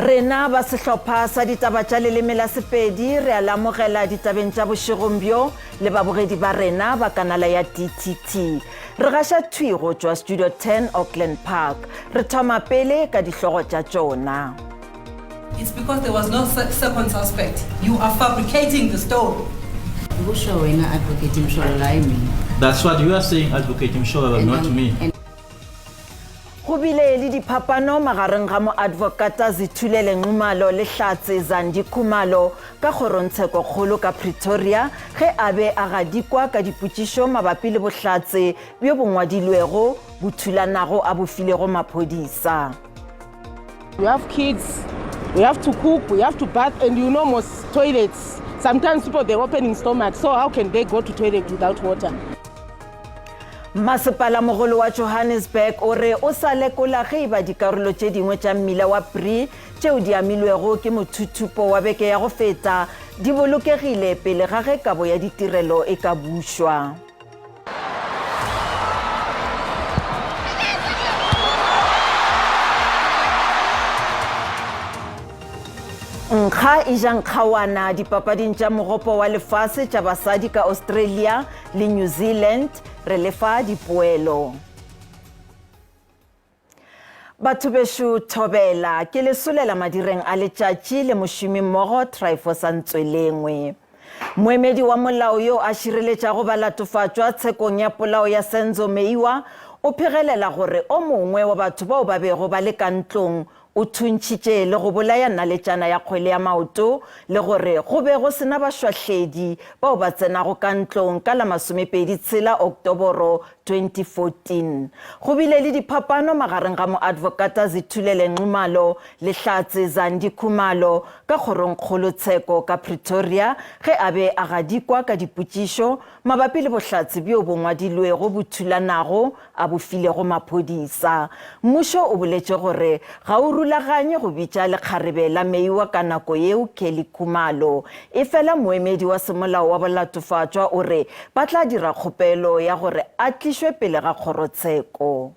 Rena ba sehlopha sa ditaba tša leleme la Sepedi re a le amogela ditabeng tša bošegong bjo le babogedi ba rena ba kanala ya DTT. Re gaša thwi go tšwa Studio 10 Auckland Park. Re thoma pele ka dihlogo tša tšona. It's because there was no second suspect. You are fabricating the story. Kusho wena Advocate Mshololo hayi mina. That's what you are saying Advocate Mshololo not me. Go bile le diphapano magareng ga moadvokata Zithulele Nxumalo le Hlatse Zandi Khumalo ka kgorongtshekokgolo ka Pretoria ge a be a gadikwa ka dipotšišo mabapi le bohlatse bjo bo ngwadilwego bo thulanago a bo filego maphodisa. We have kids, we have to cook, we have to bath, and you know most toilets, sometimes people they're opening stomach, so how can they go to toilet without water? Mmasepalamogolo wa Johannesburg o re o sa lekola ge e ba dikarolo tše dingwe tša mmila wa Bree tšeo di amilwego ke mothuthupo wa beke ya go feta di bolokegile pele ga ge kabo ya ditirelo e ka bušwa. Nkga e ja nkgawana dipapading tša Mogopo wa Lefase tša basadi ka Australia le New Zealand, re le fa dipoelo. Batho bešo thobela, ke le solela madireng a letšatši le mošomimmogo Tryphosa Ntswelengwe. Moemedi wa molao yo a šireletšago balatofatšwa tshekong ya polao ya Senzo Meyiwa o phegelela gore o mongwe wa batho bao ba bego ba le ka ntlong o thuntšhitše le go bolaya naletšana ya kgwele ya maoto le gore go be go se na bašwahledi bao ba tsenago ka ntlong ka la masomepedi tshela Oktoboro 2014. Go bile le diphapano magareng ga moadvokata Zithulele Nxumalo le Hlatse Zandi Khumalo ka kgorongkgolotsheko ka Pretoria ge a be a gadikwa ka dipotšišo mabapi le bohlatse bjo bo ngwadilwego bo thulanago a bo filego maphodisa. Mmušo o boletše gore ga o rulaganye go bitša lekgarebe la Meyiwa ka nako yeo Kelly Khumalo. Efela moemedi wa semolao wa bolatofatšwa o re ba tla dira kgopelo ya gore a tlišwe pele ga kgorotsheko.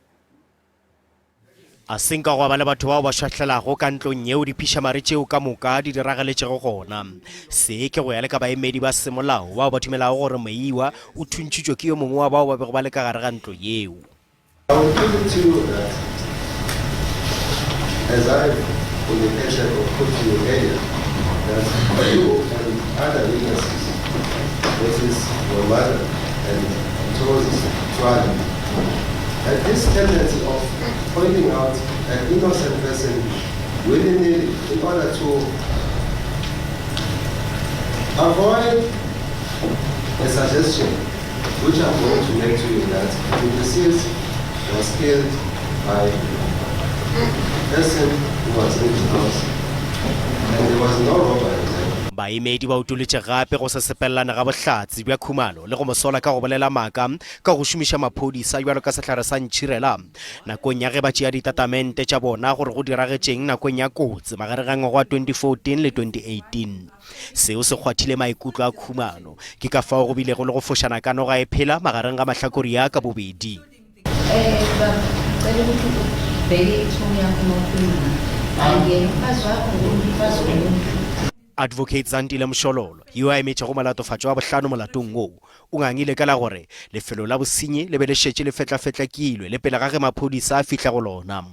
A se nka gwa ba le batho bao ba šwahlelago ka ntlong yeo diphišamare tšeo ka moka di diragaletšego gona. Se ke go ya le ka baemedi ba semolao bao ba dumelago gore Meyiwa o thuntšhitšwe ke yo mongwe wa bao ba bego ba le ka gare ga ntlo yeo. I will put it to you that, as I indicated or put to you earlier, that you and other witnesses, that is your mother and Mthokozisi Thwala, had this tendency of pointing out an innocent person willy-nilly in order to avoid a suggestion which I'm going to make to you that the deceased was killed by a person who was in the house and there was no robbery there. Baemedi ba utolotše gape go se sepelelane ga bohlatse bja Khumalo le go mo sola ka go bolela maaka ka go šomiša maphodisa bjalo ka sehlare sa ntšhirela nakong ya ge ba tšea ditatamente tša bona gore go diragetšeng nakong ya kotsi magareng ga ngwaga wa 2014 le 2018. Seo se kgwathile maikutlo a Khumalo. Ke ka fao go bilego le go fošana ka noga e phela magareng ga mahlakori a ka bobedi. Advocate Zandile Mshololo, yo a emetšego molatofatšwa wa bohlano molatong wo, o ngangile ka la gore lefelo la bosenyi le be le šetše le fetlafetlakilwe le pele ga ge maphodisa a fihla go lona.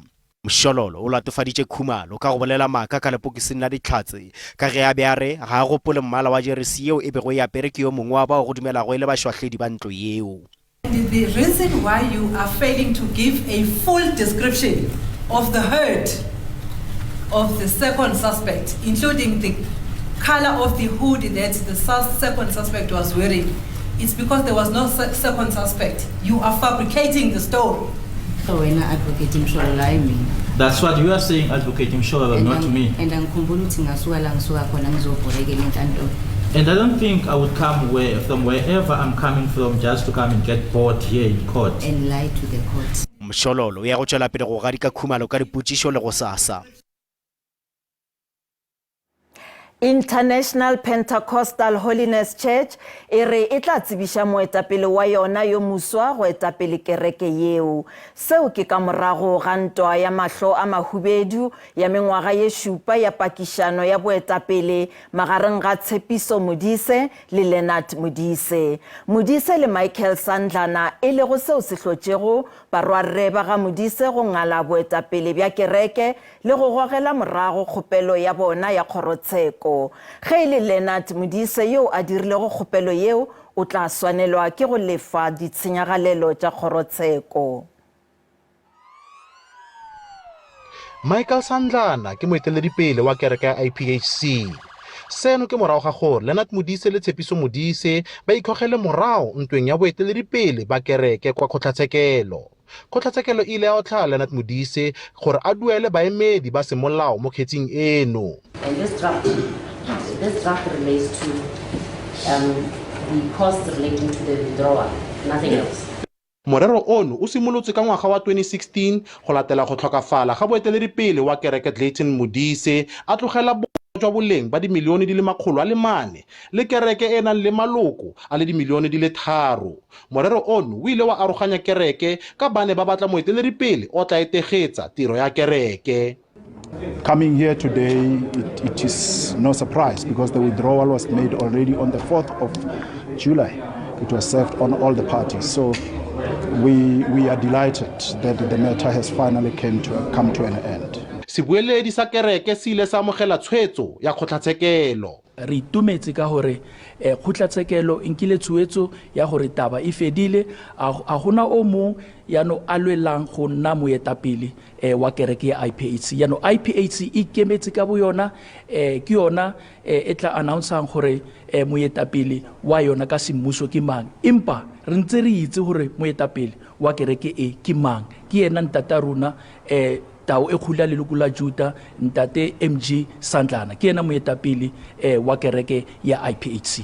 Mshololo o latofaditše Khumalo ka go bolela maaka ka lepokising la Dihlatse ka ge a be a re ga a gopole mmala wa jeresi yeo e bego e apere ke yo mongwe wa bao go dumelago e le bašwahledi ba ntlo yeo. And the reason why you are failing to give a full description of the herd of the second suspect, including the color of the hood that the second suspect was wearing, it's because there was no second suspect. You are fabricating the story. Wena Advocate Mshololo hayi mina. That's what you are saying Advocate Mshololo And not ang- me. And angikhumbuli ukuthi ngingasuka la ngisuka khona ngizobhorekela enkantolo. And I don't think I would come where, from wherever I'm coming from just to come and get bored here in court. And lie to the court. Mshololo o ya go tšwela pele go gadika Khumalo ka dipotšišo le gosasa. International Pentecostal Holiness Church e re e tla tsebiša moetapele wa yona yo moswa go etapele kereke yeo. Seo ke ka morago ga ntwa ya mahlo a mahubedu ya mengwaga ye šupa ya pakišano ya boetapele magareng ga Tshepiso Modise le Leonard Modise. Modise le Michael Sandlana e lego seo se hlotšego barwarre ba ga Modise go ngala boetapele bja kereke le go gogela morago kgopelo ya bona ya kgorotsheko. Ge e le Leonard Modise yo a dirilego kgopelo yeo, o tla swanelwa ke go lefa ditshenyagalelo tša kgorotsheko. Michael Sandlana ke moeteledipele wa kereke ya IPHC. Seno ke morago ga gore Leonard Modise le Tshepiso Modise ba ikgogele morago ntweng ya boeteledipele ba kereke kwa kgotlatshekelo. Kgotlatshekelo e ile ya otlhaya Leonard Modise gore a duele baemedi ba semolao mo kgetsing eno. And this draft, this draft relates to um, the costs relating to the withdrawal, nothing else. Morero ono o simolotse ka ngwaga wa 2016 go latela go tlhokafala ga boeteledipele wa kereke Glayton Modise a tlogela jwa boleng ba dimilione di le 400 le kereke e nang le maloko a le dimilione di le tharo. Morero ono o ile wa aroganya kereke ka ba ne ba batla moeteledipele o tla etegetsa tiro ya kereke. Coming here today, it, it is no surprise because the withdrawal was made already on the 4th of July. It was served on all the parties. So we, we are delighted that the matter has finally came to, come to an end. Sebueledi sa kereke se ile sa amogela tshwetso ya kgotlatshekelo. Re itumetse ka gore eh, kgotlatshekelo e nkile tshwetso ya gore taba e fedile, a gona o mong yaanong a lwelang go nna moetapele eh, wa kereke ya IPHC. Yaanong IPHC e ikemetse ka bo yona, eh, ke yona eh, e tla announcang gore eh, moetapele wa yona ka semmuso ke mang. Empa re ntse re itse gore moetapele wa kereke e ke mang, ke yena ntata rona eh, Tau e kgolo ya leloko la Juta, Ntate MG Sandlana, ke yena moetapele eh, wa kereke ya IPHC.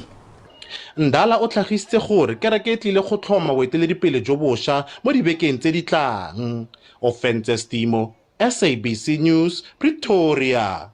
Ndala o tlhagisitse gore kereke e tlile go tlhoma boeteledipele jo bosha mo dibekeng tse di tlang. Ofentse Stimo, SABC News, Pretoria.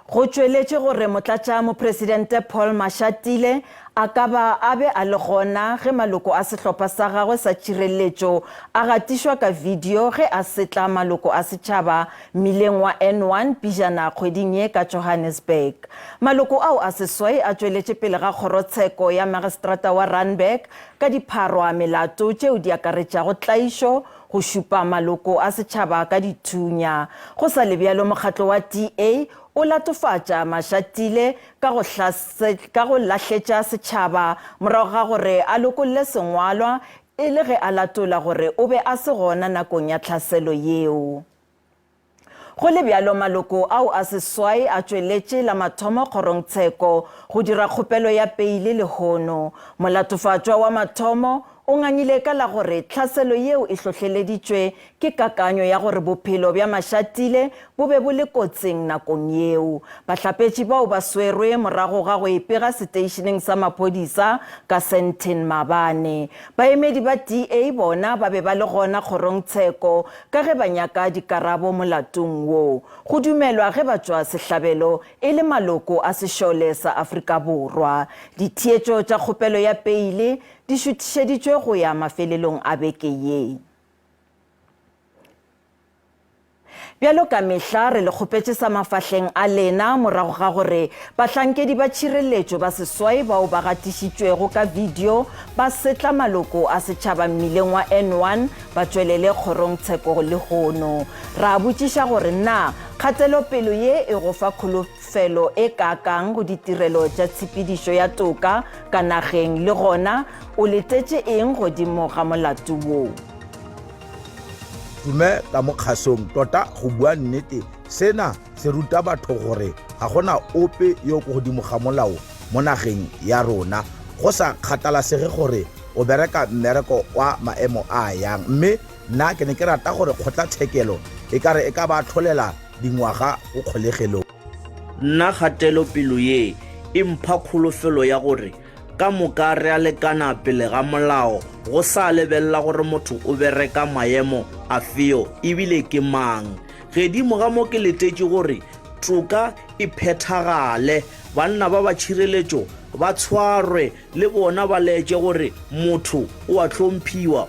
Go tšweletše gore Motlatšamopresidente Paul Mashatile a ka ba a be a le gona ge maloko a sehlopha sa gagwe sa tšhireletšo a gatišwa ka video ge a setla maloko a setšhaba mmileng wa N1 pijana kgweding ye ka Johannesburg. Maloko ao a seswai a tšweletše pele ga kgorotsheko ya Magistrata wa Randburg ka dipharwa melato tšeo di akaretšago tlaišo, go šupa maloko a setšhaba ka dithunya. Go sa le bjalo mokgatlo wa DA o latofatša Mashatile ka go ka go lahletša setšhaba morago ga gore a lokolle sengwalwa e le ge a latola gore o be a se gona nakong ya tlhaselo yeo. Go le bjalo, maloko ao a seswai a tšweletše la mathomo kgorongtsheko go dira kgopelo ya peile lehono. Molatofatšwa wa mathomo o ngangile ka la gore tlhaselo yeo e hlohleleditšwe ke kakanyo ya gore bophelo bja Mashatile bo be bo le kotsing nakong yeo. Bahlapetši bao ba swerwe morago ga go ipega seteišeneng sa maphodisa ka Sandton maabane. Baemedi ba DA bona ba be ba le gona kgorongtsheko ka ge ba nyaka dikarabo molatong wo. Go dumelwa ge ba tšwa sehlabelo e le maloko a sešole sa Afrika Borwa. Ditheetšo tša kgopelo ya peile di šuthišeditšwe go ya mafelelong a beke ye. Bjalo ka mehla re le kgopetše sa mafahleng a lena morago ga gore bahlankedi ba tšhireletšo ba seswai bao ba gatišitšwego ka video ba setla maloko a setšhaba mmileng wa N1 ba tšwelele kgorongtsheko lehono. Ra botšiša gore na kgatelopelo ye e go fa kholofelo e kaakang go ditirelo tša tshepedišo ya toka ka nageng le gona o letetše eng godimo ga molato wo? Tume ka mo kgasong tota go bua nnete sena se ruta batho gore ga gona ope yo ko godimo ga molao mo nageng ya rona go sa kgathalasege gore o bereka mmereko wa maemo a yang mme nna ke ne ke rata gore kgotlatshekelo e ka re e ka ba tlholela dingwaga go kgolegelong. Nna kgatelopelo ye e mpha kholofelo ya gore Ka moka re a lekana pele ga molao, go sa lebelela gore motho o bereka maemo afeo ebile ke mang. Gedimo ga mo ke letetše gore toka e phethagale, banna ba ba tšhireletšo ba tshwarwe le bona ba laetše gore motho o a hlomphiwa.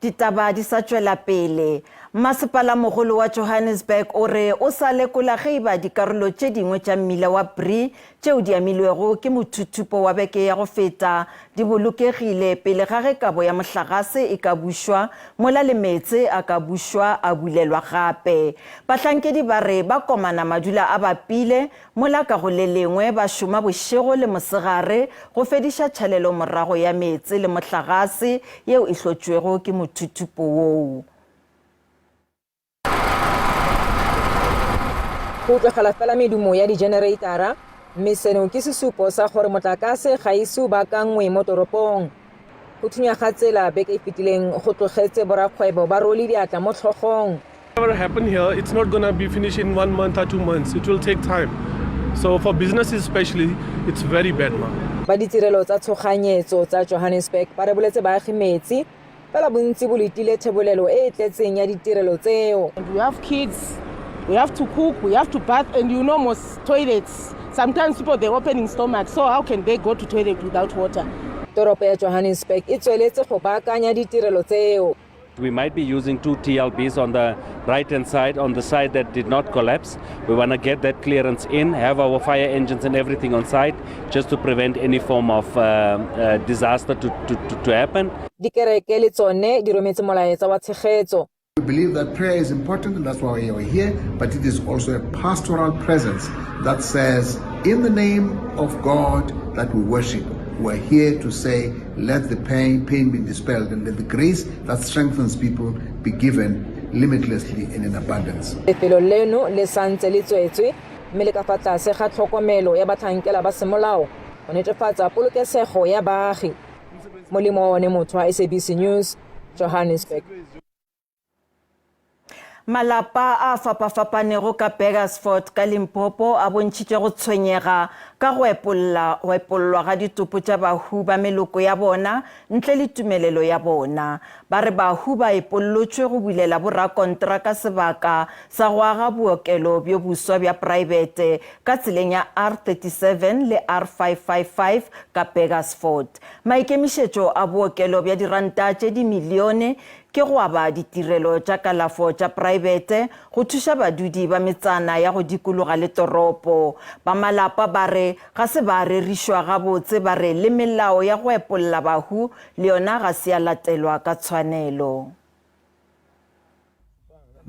Ditaba di sa tšwela pele. Mmasepalamogolo wa Johannesburg o re o sa lekola ge e ba dikarolo tše dingwe tša mmila wa Bree tšeo di amilwego ke mothuthupo wa beke ya go feta di bolokegile pele ga ge kabo ya mohlagase e ka bušwa mola le meetse a ka bušwa a bulelwa gape. Bahlankedi ba re ba komana madula a bapile mola ka go le lengwe ba šoma bošego le mosegare go fediša tšhalelomorago ya meetse le mohlagase yeo e hlotšwego ke mothuthupo woo. Go utlwagala fela medumo ya dijenereitara, mme seno ke sesupo sa gore motlakase ga ise o baakangwe mo toropong. Go thunya ga tsela beke e fetileng go tlogetse borakgwebo ba role diatla mo tlhogong. Whatever happened here, it's not gonna be finished in one month or 2 months. It will take time. So for businesses especially, it's very bad now. Ba ditirelo tsa tshoganyetso tsa Johannesburg ba reboletse baagi metsi Fela bontsi bo letile thebolelo e e tletseng ya ditirelo tseo. We have kids, we have to cook, we have to bath, and you know most toilets. Sometimes people they're opening stomach, so how can they go to toilet without water? Toropo ya Johannesburg e tsweletse go baakanya ditirelo tseo. We might be using 2 TLBs on the right hand side, on the side that did not collapse. We want to get that clearance in, have our fire engines and everything on site just to prevent any form of disaster to happen. Dikereke le tsone di rometse molaetsa wa tshegetso. We believe that prayer is important and that's why we are here, but it is also a pastoral presence that says, in the name of God that we worship, we're here to say, let the pain be dispelled and let the grace that strengthens people be given limitlessly and in abundance. Lefelo leno le santse le tswetswe mme le ka fa tlase ga tlhokomelo ya batlhankela ba semolao go netefatsa polokesego ya baagi. Molemo one motho wa SABC News, Johannesburg. Malapa a fapafapanego ka Burgersfort ka Limpopo a bontšhitše go tshwenyega ka go epolla go epollwa ga ditopo tša bahu ba meloko ya bona ntle le tumelelo ya bona. Ba re bahu ba epollotšwe go bulela borakontraka sebaka sa go aga bookelo bjo boswa bja praebete ka tseleng ya R37 le R555 ka Burgersfort. Maikemišetšo a bookelo bja diranta tše dimilione ke go aba ditirelo tša kalafo tša praebete go thuša badudi ba metsana ya go dikologa le toropo. Ba malapa ba re ga se ba rerišwa gabotse ba re le melao ya go epolla bahu le yona ga se ya latelwa ka tshwanelo.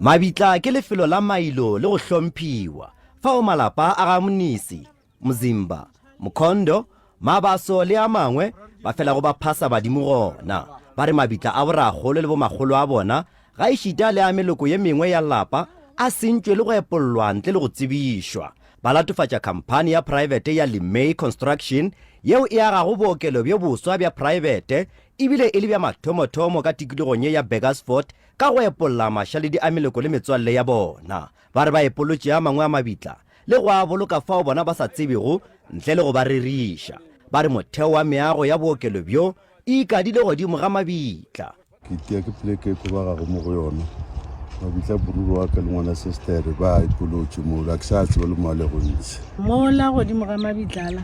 Mabitla ke lefelo la mailo le go hlomphiwa, fao malapa a ga Mnisi, Mzimba, Mkhondo, Mabaso le a mangwe ba felago ba phasa badimo gona. Ba re mabitla a borakgolo le bomakgolo a bona, gaešita le a meloko ye mengwe ya lapa, a sentšwe le go epollwa ntle le go tsebišwa. Ba latofatša khamphani ya praebete ya Limay Construction yeo e agago bookelo bjo boswa bja praebete ebile e le bja mathomothomo ka tikologong ye ya Burgersfort ka go epolla mašaledi a meloko le metswalle ya bona. Ba re ba epolotše a mangwe a mabitla le go a boloka fao bona ba sa tsebego ntle le go ba reriša. Ba re motheo wa meago ya bookelo bjo e ikadile godimo ga mabitla. Ke tia ke poleke e ko ba gago mo go yona. Mabitla bruru wa ka le ngwana sestere ba epolotše mola, ke sa tseba le mo a lego ntshe. Mola godimo ga mabitla la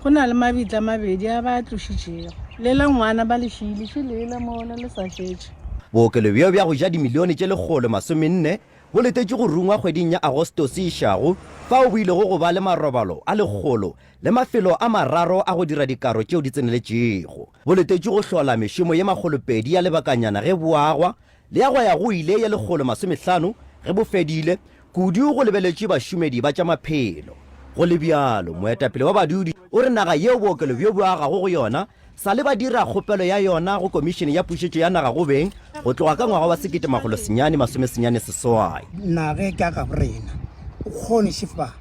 go na le mabitla mabedi a ba a tlošitšego. Le la ngwana ba le šiile, še lela mola le sa fetše. Bookelo bjo bja go ja dimilione tše 140 bo letetše go rungwa kgweding ya Agostose e išago, fao bo ilego go ba le marobalo a lekgolo le mafelo a mararo a go dira dikaro tšeo di tseneletšego. Bo letetše go hlola mešomo ye makgolopedi ya lebakanyana ge bo agwa, le ya go ya go ile ye 150 ge bo fedile, kudu go lebeletšwe bašomedi ba tša maphelo. Go le bjalo, moetapele wa badudi o re naga yeo bookelo bjo bo agago go yona sa le ba dira kgopelo ya yona go Komišene ya Pušetšo ya Naga go Beng go tloga ka ngwaga wa 1998. Naga e ka gabo rena, o kgone šifa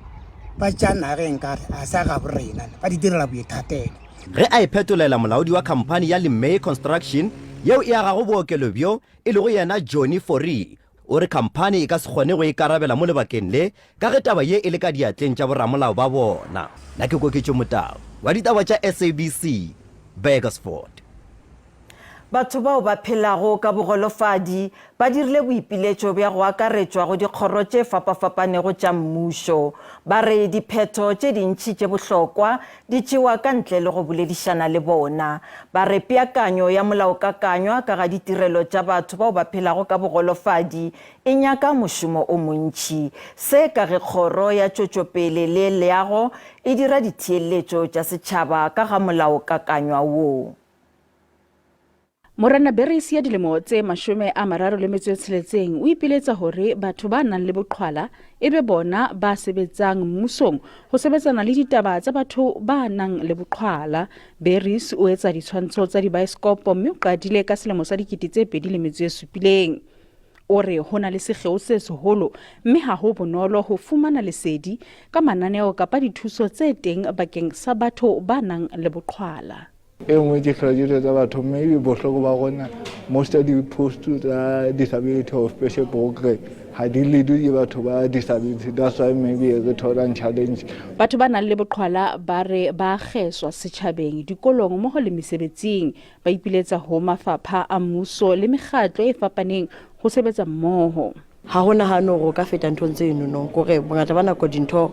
ba tša naga e nkare a sa gabo rena, ba di direla boithatelo. Ge a iphetolela molaodi wa khamphani ya Limay Construction yeo e agago bookelo bjo, e lego yena Johnny Fourie, o re khamphani e ka se kgone go ikarabela mo lebakeng le ka ge taba ye e le ka diatleng tša boramolao ba bona. Nna ke Koketšo Motau wa ditaba tša SABC, Burgersfort. Batho bao ba phelago ka bogolofadi ba dirile boipiletšo bja go akaretšwa go dikgoro tše fapafapanego tša mmušo. Ba re diphetho tše dintši tše bohlokwa di tšewa ka ntle le go boledišana le bona. Ba re peakanyo ya molaokakanywa ka ga ditirelo tša batho bao ba phelago ka bogolofadi e nyaka mošomo o montši. Se ka ge Kgoro ya Tšwetšopele le Leago e dira ditheeletšo tša setšhaba ka ga molaokakanywa wo. Morena Beris ya dilemo tse 36 o ipiletsa hore batho ba nang le boqhwala e be bona ba sebetsang mmusong ho sebetsana le ditaba tsa batho ba nang le boqhwala. Beris o etsa ditshwantsho tsa dibaesekopo mme o qadile ka selemo sa 2007. O re ho na le sekgeo se seholo mme ha ho bonolo ho fumana lesedi ka mananeo kapa dithuso tse teng bakeng sa batho ba nang le boqhwala. E nngwe ke tlhola tsa batho maybe bohloko ba rona most of di-post tsa disability or special program ga di leadwe ke batho ba disability, that's why maybe re tholang challenge. Batho ba nang le boqhwala ba re ba kgeswa setjhabeng, dikolong mmoho le mesebetsing. Ba ipiletsa ho mafapha a mmuso le mekgatlo e fapaneng ho sebetsa mmoho. Ga go nagane gore o ka feta nthong tse enonong kore bongata ba nako dintho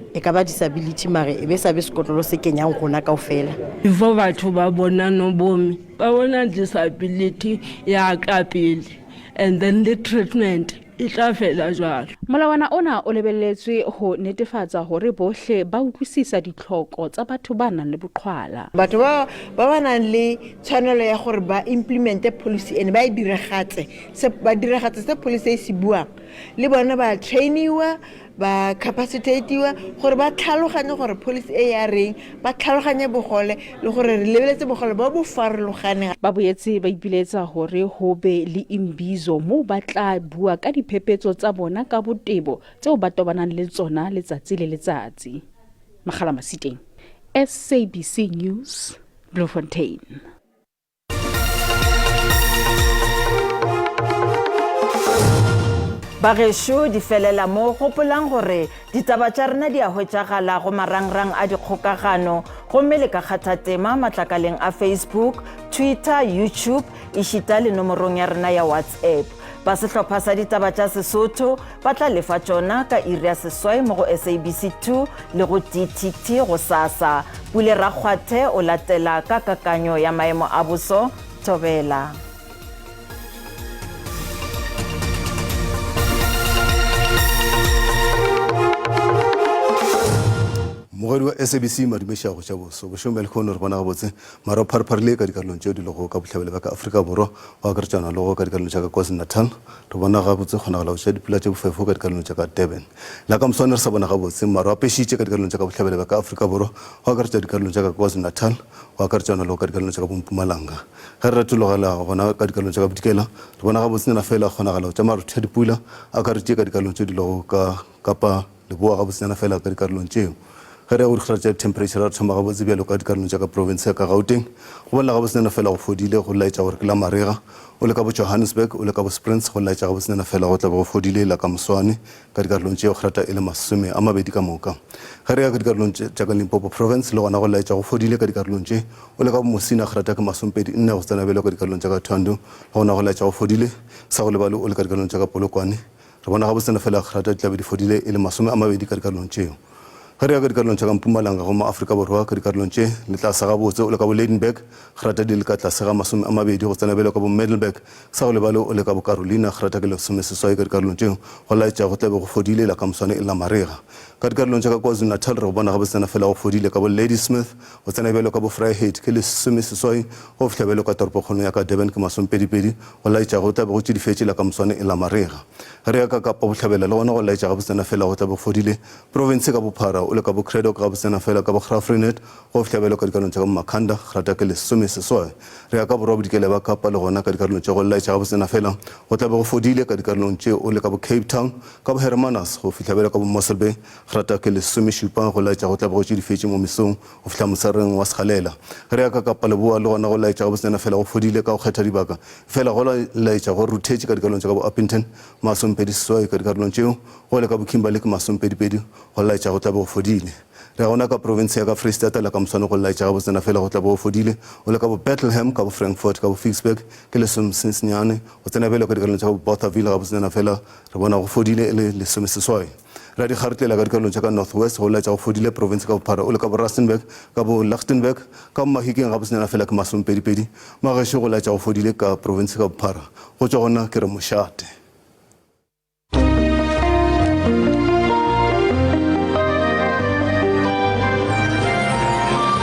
e ka ba disability mare e be sa be sekotlolo se kenyang rona kao fela. Before batho ba bona nobomi ba bona disability ya ka pele and then le treatment e tla fela jwalo. Molawana ona o lebelletswe ho netefatsa hore bohle ba utlwisisa ditlhoko tsa batho ba nang le boqhwala. Batho ba ba ba nang le tshwanelo ya gore ba implemente policy ene ba e diragatse se ba diragatse se policy e se buang le bona ba trainiwa ba capacitatiwa gore ba tlhaloganye gore policy e ya reng ba tlhaloganye bogole le gore re lebeletse bogole bo bo farologaneng. Ba boetse ba ipiletsa hore ho be le imbizo moo ba tla bua ka diphephetso tsa bona ka botebo tseo ba tobanang le tsona letsatsi le letsatsi. Makgala Masiteng, SABC News, Bloemfontein. Bagešo di felela mo, gopolang gore ditaba tša rena di a hwetšagala go marangrang a dikgokagano gomme le ka kgatha tema matlakaleng a Facebook, Twitter, YouTube ešita le nomorong ya rena ya WhatsApp. Ba sehlopha sa ditaba tša Sesotho ba tla lefa tšona ka iri ya seswai mo go SABC 2 le go DTT gosasa. Pule Rakgwathe o latela ka kakanyo ya maemo a boso Thobela. Mogwedi wa SABC Madume Šago tša boso bošego bja lehono re bona gabotse mare o pharepharile ka dikarolong tšeo di lego ka bohlabela bja ka Afrika Borwa go akaretšana le go ka dikarolong tša ka KwaZulu-Natal re bona gabotse kgonagalo tša dipula tše bofefo ka dikarolong tša ka Durban la ka moswane re sa bona gabotse maru a apešitše ka dikarolong tša ka bohlabela bja ka Afrika Borwa go akaretša dikarolong tša ka KwaZulu-Natal, go akaretša yona le go ka dikarolong tša ka bo-Mpumalanga. Ge re retologela gona ka dikarolong tša ka Bodikela, re bona gabotsenyana feela kgonagalo tša marothi a dipula a akaretše ka dikarolong tše di lego ka Kapa Leboa gabotsenyana feela ka dikarolong tšeo. Ge re ya go dikgara tša dithemphereitšhara re thoma gabotse bjalo ka dikarolong tša ka profense ya ka Gauteng, go bonala gabotsenyana feela go fodile go laetša gore ke la marega. O le ka bo-Johannesburg, o le ka bo-Springs go laetša gabotsenyana feela go tla be go fodile la ka moswane. Ka dikarolong tšeo grata e le 20 ka moka. Ge re ya ka dikarolong tše tša ka Limpopo Province le gona go laetša go fodile ka dikarolong tše o le ka boMosina grata ke 24 go tsena bjalo ka dikarolong tša ka Thohoyandou le gona go laetša go fodile sa go lebale o le ka dikarolong tša ka Polokwane re bona gabotsena fela grata di tla be di fodile e le 20 ka dikarolong tšeo. Ge re ya ka dikarolong tša ka Mpumalanga go mo Afrika Borwa ka dikarolong tše le tlase gabotse o le ka bo Lydenburg grata di le ka tlase ga 20 go tsena bjalo ka bo Middelburg Sa go lebale o le ka boKarolina, grata ke 18 ka dikarolong tšeo go laetša go tla be go fodile la ka moswane e le la marega. Ka dikarolong tša ka KwaZulu-Natal re go bona gabotsana fela go fodile ka bo Ladysmith, go tsena bjalo ka bo Vryheid ke 18 go fihla bjalo ka toropokgolo ya ka Durban ke masomepedipedi go laetša go tla be go tšidifetše la ka moswane e le la marega. Ge re ya ka Kapa Bohlabela le gona go laetša gabotsana fela go tla be go fodile profense ka bophara o le ka bo Cradock gabotsana fela ka bo Graaff-Reinet Go fihla bjalo ka dikarolong tša ka Makhanda, grata ke 18. Re ya ka borwa-bodikela bja Kapa le gona ka dikarolong tša go laetša gabotsena fela go tla be go fodile ka dikarolong tše o le ka bo Cape Town, ka bo Hermanus go fihla bjalo ka bo Mossel Bay, Grata ke lesomešupa go laetša go tla be go tšidifetše mo mesong go fihla mosareng wa sekgalela. Ge re ya ka Kapa Leboa le gona go laetša gabotsenyana fela go fodile ka go kgetha dibaka fela go laetša go ruthetše ka dikarolong tša ka bo Upington, 28 ka dikarolong tšeo, go le ka bo Kimberley ke masomepedipedi go laetša go tla be go fodile. Re ya gona ka profense ya ka Freistata la ka moswane go laetša gabotsena fela go tla be go fodile, go le ka bo Bethlehem, ka bo Frankfort, ka bo Ficksburg ke lesomesenyane, go tsena bjalo ka dikarolong tša ka bo Bothaville gabotsenyana fela re bona go fodile e le lesomeseswai. Re ya dikgaretlela ka dikarolong tša ka North West go laetša go fodile profense ka bophara o le ka bo Rustenburg, ka bo Lichtenburg, ka bo Mahikeng gabotsenyana fela ke masomepedipedi. Magešo go laetša go fodile ka profense ka bophara. Go tšwa gona ke re mošate.